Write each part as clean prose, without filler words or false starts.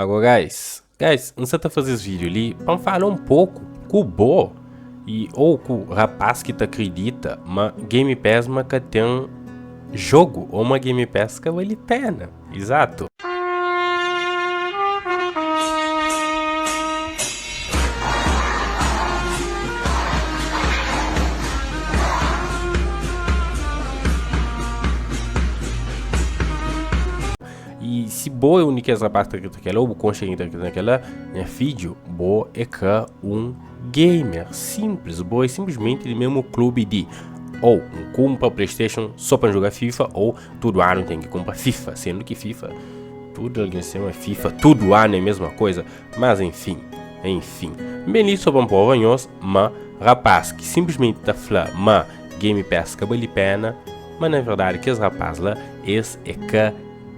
Ago guys, guys, N sa ta faze es video li pa N fala un poku ku bo y ou ku rapaz ki ta kridita ma Game Pass ma ka ten jogu ou ma Game Pass ka bali pena. Izatu. E si bo é un di kes rapaz ki ta kridita na kela, ou bu konxe algen ki ta kridita na kela, nha fidju, bo é ka un gamer simples, bo é simplesmenti di mesmu klubi di ou N kunpra PlayStation so pa N juga FIFA ou tudu anu N ten ki kunpra FIFA, sendu ki FIFA tudu algen sema FIFA tudu anu é mesma koza, mas enfin, enfin. N ben li so pa N prova nhos ma rapaz ki simplesmenti ta fla ma Game Pass ka bali pena, Ma na verdadi kes rapaz la es é ka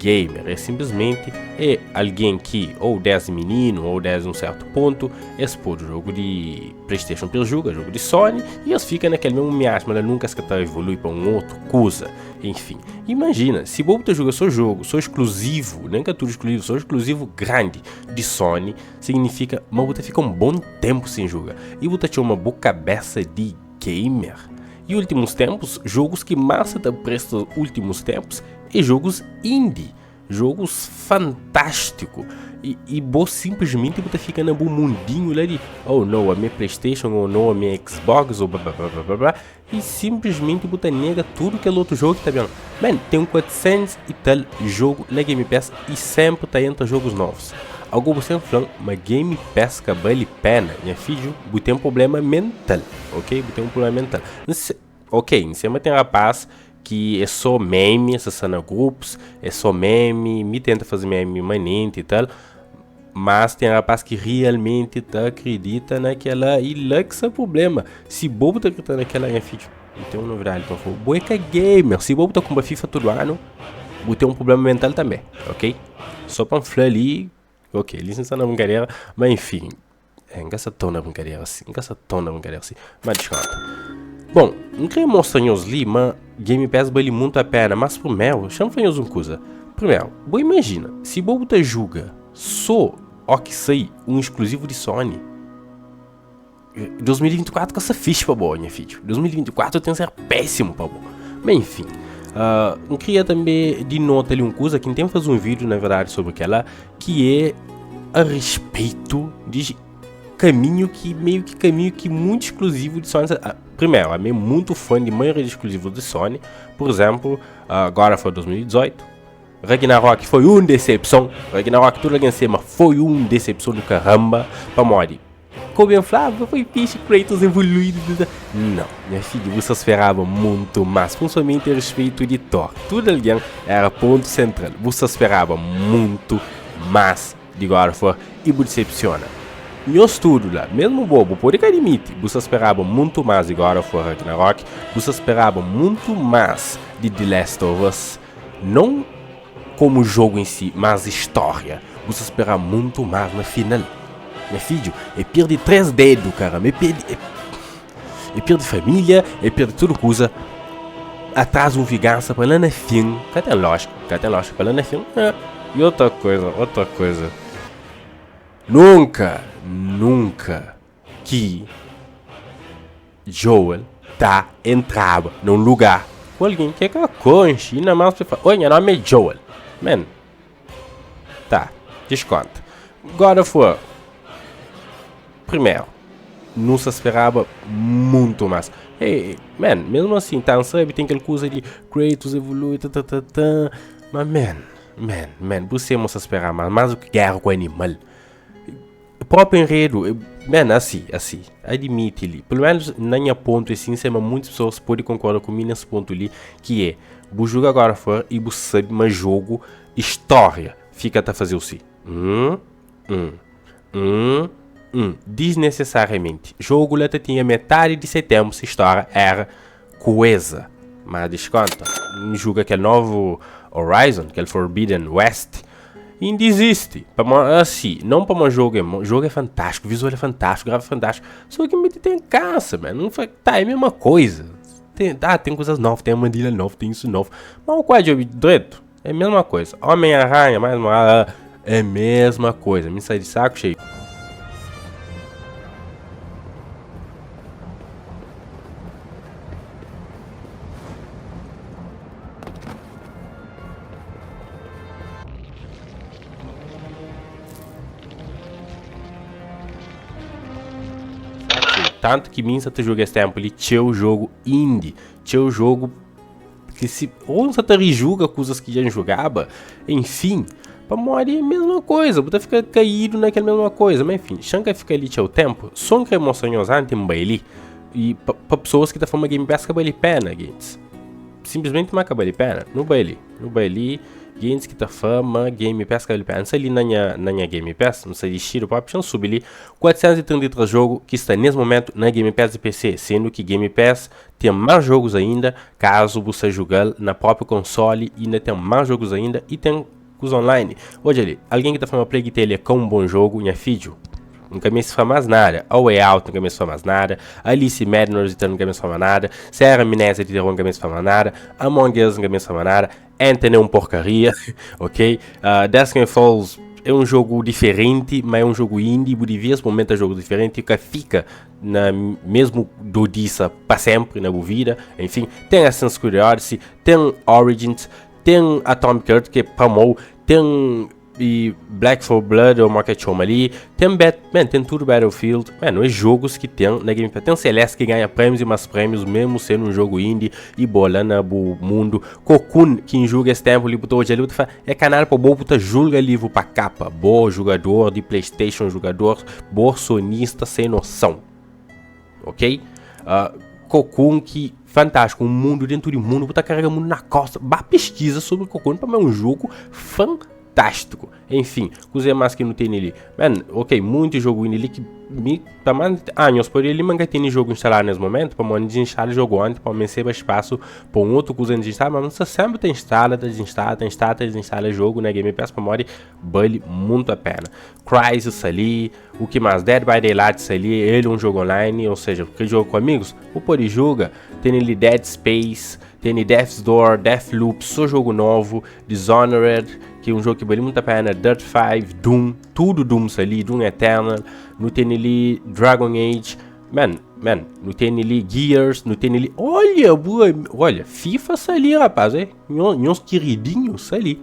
gamer, é simplesmenti é alguen ki ou desdi mininu ou desdi un sertu pontu es podu jogu di PlayStation pa es juga, jogu di Sony y es fika na kel mesmu miasma la nunka es ka ta evolui pa un otu kuza. Enfin, imajina si bo bu ta juga so jogu, so eskluzivu, nen ka tudu eskluzivu, so eskluzivu grandi di Sony, signifika ma bu ta fika un bon tenpu sen juga y bu ta txoma bu kabesa di gamer. E últimos tempos, jogos ki mas ta presta últimos tempos é jogos indie, jogos fantástico. E, e bo simplesmente bo ta fica na bo mundinho lá de oh não, a minha PlayStation ou não, a minha Xbox ou blá blá blá blá blá e simplesmente bo ta nega tudo aquele outro jogo que tá bem. Man, tem um 400 e tal jogo na Game Pass e sempre tá entra jogos novos. Algo você fala, mas Game Pass ka bali pena, nha filho, bu tem problema mental. Ok, bu ten un problema mental. Ok, N sema ten rapaz ki é só meme, sa sta na grupos, é só meme, mi tenta faze meme manenti e tal, mas ten rapaz ki realmente ta akredita na kela e la ki sta problema. Si bo bu ta akredita na kela, nha fidju, N ten un novidadi pa fla-u, bo é ka gamer, si bo bu ta kunpra FIFA tudu anu, bu ten un problema mental tanbe, ok? Só pa N fla li, ok, li N sta na brinkadera, ma enfin. É, N ka sta tão na brinkadera asi, N ka sta tão na brinkadera asi, ma deskonta. Bom, N kre mostra nhos li ma Game Pass bali muntu a pena, mas primeru, xa-m fla nhos un kuza. Primeru, bo imajina, si bo bu ta juga so ó ki sai un iskluzivu di Sony, 2024 ka sta fixi pa bo, nha fidju. 2024 ten ser pésimu pa bo. Ma enfin, N kria tanbe di nota li un kuza ki N ten faze un vídiu, na verdadi, sobri kela, ki é a respeito de caminho que meio que caminho que muito exclusivo de Sony. Ah, primeiro, a mim é muito fã de maioria de exclusivos de Sony. Por exemplo, agora foi 2018. Ragnarok foi uma decepção. Ragnarok, tudo alguém cima, foi uma decepção do caramba. Para mori. Como eu falava, foi fixe, Kratos evoluído. Não, minha filha, você esperava muito mais, principalmente a respeito de Thor. Tudo alguém era ponto central. Você esperava muito mais de God of War e bu decepciona. Nhos tudo lá, mesmo bobo, pode que admite, você esperava muito mais de God of War Ragnarok, você esperava muito mais de The Last of Us. Não como jogo em si, mas história. Você esperava muito mais na final. Nha fidju, é perde 3 dedu, caramba, é perde, é, é perde família, é perde tudo coisa. Atrás um vingança para lá na fim, cá tem lógica, cá tem lógica, para lá na fim. É. E outra coisa, outra coisa. Nunca, nunca que Joel ta entraba na un lugar ku algen ki é ka konxe, inda más pa el fla, Oi, nha nómi é Joel. Man, ta, diskonta. God of War, primeru, nu sta speraba muntu más. Hey, man, mesmu asin, ta, N sabe ten kel kuza di Kratos evolui, ta, ta, ta, ta, ma man, man, man, bu sema sta spera más, más du ki géra ku animal. Próprio enredo, man, assim, assim, admite li, pelo menos na nha ponto assim, sei ma muitas pessoas pode concorda comigo nesse ponto li, que é, bu juga God of War e bu sabe ma jogo, história, fica ta fazer o si, hum, hum, hum, hum, desnecessariamente, jogo la ta tinha metade de se tempo se história era coesa, mas desconta, juga kel novo Horizon, kel Forbidden West, Inda existe. Pamo, assim, não pamo jogo é, jogo é fantástico, visual é fantástico, gráfico é fantástico. Só que me tem cansa, man. Não foi, tá, é a mesma coisa. Tem, tá, tem coisas novas, tem a mandilha nova, tem isso novo. Mas o qual é direito? É a mesma coisa. Homem-Aranha, mais uma. É mesma coisa. Mi sai di saco cheio. Tanto ki mi sa ta joga es tempo li txeu jogo indie, txeu jogo ki si ou sa ta rijuga kuzas ki dja N jugaba, enfim, pamodi é mesma koza, bu ta fika kaídu na kel mesma koza, ma enfim, xa N ka fika li txeu tempu, so N kre mostra nhos anti N bai li, i pa pesoas ki ta fla ma Game Pass ka bali pena, gentis, simplesmenti ma ka bali pena, nu bai li, nu bai li. Gentis ki ta fla ma Game Pass ka bali pena. N sta li na nha na nha Game Pass, N sta dixidu propi, xa N subi li 433 jogu ki sta nes momentu na Game Pass di PC, sendu ki Game Pass ten más jogus ainda kazu bu sta jugal na propi konsoli, inda ten más jogus ainda i ten kuza online. Odja li, algen ki ta fla ma Plague Tale é ka un bon jogu, nha fidju, N ka meste fla más nada. A Way Out, N ka meste fla más nada. Alice in Madness Return, N ka meste fla más nada. Serra Amnésia di Terror, N ka meste fla más nada. Among Us, N ka meste fla más nada. Anthem é un porkaria, ok? Destiny Falls é un jogu diferenti, ma é un jogu indie, bu devia spomenta jogu diferenti, ka fika na mesmu dodisa pa sempri na bu vida. Enfim, ten Assassin's Creed Odyssey, ten Origins, ten Atomic Heart, ki é pa mou, ten E Black 4 Blood ou moke txoma li Ten bet, man, ten tudo Battlefield Man, é jogos ki ten na Game Pass Ten Celeste ki ganha prémios e mais prémios Mesmo sendo um jogo indie E bola na bu mundo Cocoon ki N juga es tempo li Bu ta odja li bu ta fla É canal pa bo bu ta julga livro pa capa Bo jogador di Playstation Jogador bo sonista sem noção Ok Cocoon ki fantástico Um mundo dentro di mundo Bu ta carrega mundo na costa Ba pesquisa sobre Cocoon pa mi é um jogo fantástico Enfim, kuzê más ki nu tene li? Man, ok, munti jogu indie li ki mi ta man ah, nhos pode li ma N ka tene jogu instaladu nes momentu pamodi N disinstala jogu onti pamodi N seba spasu pa un otu kuza N disinstala ma N sta senpri ta instala, ta disinstala, ta instala, ta disinstala jogu na Game Pass pamodi bali muntu a pena. Crysis sta li, u ki más? Dead by Daylight sta li, el é un jogu online, ou seja, bu ka joga ku amigus, bu pode juga. Tene li Dead Space, tene Death's Door, Deathloop, so jogu novu. Dishonored, ki é un jogu ki bali muita pena, Dirt 5, Doom, tudu Doom sta li, Doom Eternal, nu tene li Dragon Age, man, man, nu tene li Gears, nu tene li, olha, boa, olha, FIFA sta li, rapaz, eh? Nhos kiridinho sta li.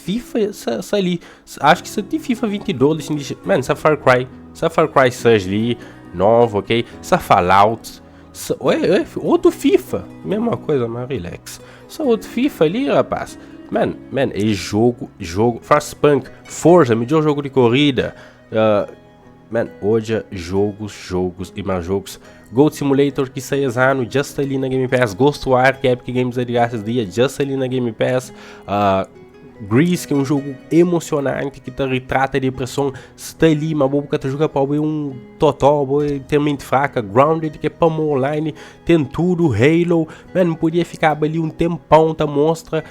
FIFA sta li, acho que sta ti FIFA 22, assim, man, sta Far Cry, sta Far Cry 6 li, novo, ok? Sta Fallout, Oi, oi, outro FIFA, mesma coisa, mas relax. Só outro FIFA ali, rapaz. Man, man, é jogo, jogo. Frostpunk, Forza, melhor jogo de corrida. Man, hoje jogos, jogos e mais jogos. Goat Simulator que sai esse ano, just ali na Game Pass. Ghostwire, que é Epic Games de graças dia, just ali na Game Pass. Grease, que é um jogo emocionante que te retrata a depressão, está ali, mas bobo que te joga para um totó, bo tem mente fraca, Grounded, que é para online, tem tudo, Halo, man, podia ficar ali um tempão, tá mostra,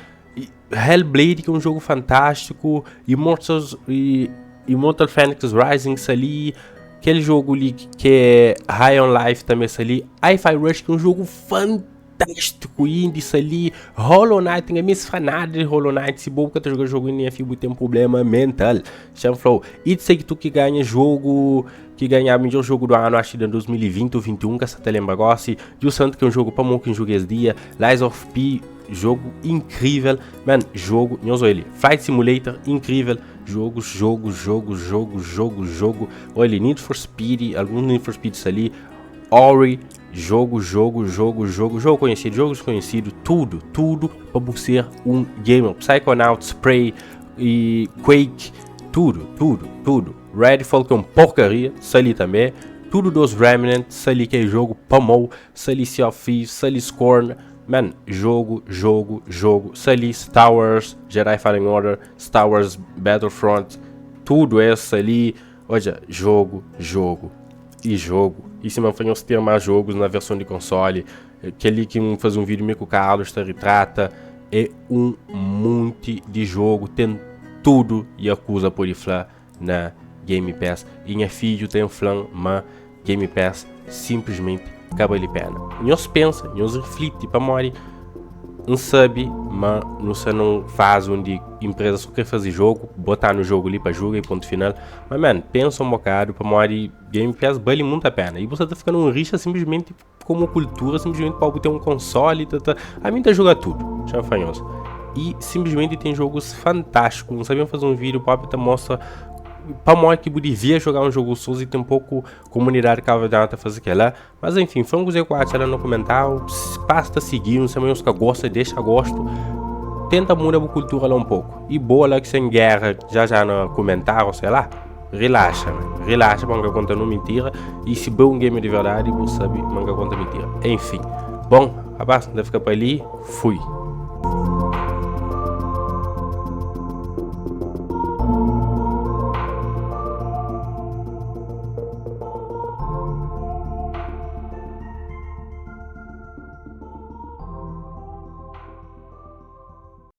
Hellblade, que é um jogo fantástico, Immortals, e Immortal Fenyx Rising ali, aquele jogo ali que é High on Life também ali, Hi-Fi Rush, que é um jogo fantástico, fantástico índice ali Hollow Knight, ninguém me fala nada de Hollow Knight. Se bobo que tá jogando jogo em FIBO tem problema mental. Chama flow. E sei que tu que ganha jogo, que ganha melhor jogo do ano, acho que em 2020 ou 21, que essa te lembra agora. Se o Santo que é um jogo para que jogo esse dia. Lies of P, jogo incrível. Man, jogo, não sou ele. Flight Simulator, incrível. Jogo, jogo, jogo, jogo, jogo, jogo. Olha, Need for Speed, alguns Need for Speeds ali. Ori, jogo, jogo, jogo, jogo, jogo conhecido, jogo desconhecido, tudo, tudo para você ser um gamer. Psychonauts, Prey e Quake, tudo, tudo, tudo. Redfall, que é um porcaria, ali também. Tudo dos Remnant, ali que é jogo Pamou, ali Sea of Thieves, ali Scorn. Man, jogo, jogo, jogo. Ali Star Wars, Jedi Fallen Order, Star Wars Battlefront, tudo esse ali. Olha, jogo, jogo e jogo. E se não se ter mais jogos na versão de console, aquele que faz um vídeo meio com o Carlos te retrata, é um monte de jogo, tem tudo e acusa por falar na Game Pass. E minha filho tem um flan, mas Game Pass simplesmente acaba de pena. Nós pensa, nós reflete para morrer. N sabe ma nu sta nun fazi undi inpreza so kre faze jogu, bota-nu jogu li pa juga i pontu final. Ma man, pensa un bokadu pamodi Game Pass bali mutu a pena i bu sta ta fika nun rixa simplesmenti komu kultura, simplesmenti pa bu ten un konsoli ta ta. Ami N ta juga tudu, txeu fanhosu. I simplesmenti ten jogus fantastiku. N sta ben faze un video propi ta mostra pamodi ki bu divia joga un jogu sos i ten poku komunidadi kabuverdianu ta faze kela. Mas enfim, fla-m kuzê ku atxa la na komentáriu. Basta sigi-nu, se ma nhos ka gosta, dexa gostu. Tenta muda bu kultura la un poku. I boa la ki sen géra já já na komentáriu, sei lá. Rilaxa, man. Rilaxa pa N ka konta nun mintira. I si bo é un gamer di verdadi, bu sabe ma N ka konta mintira. Enfim. Bon, rapaz, N ta fika pa li. Fui.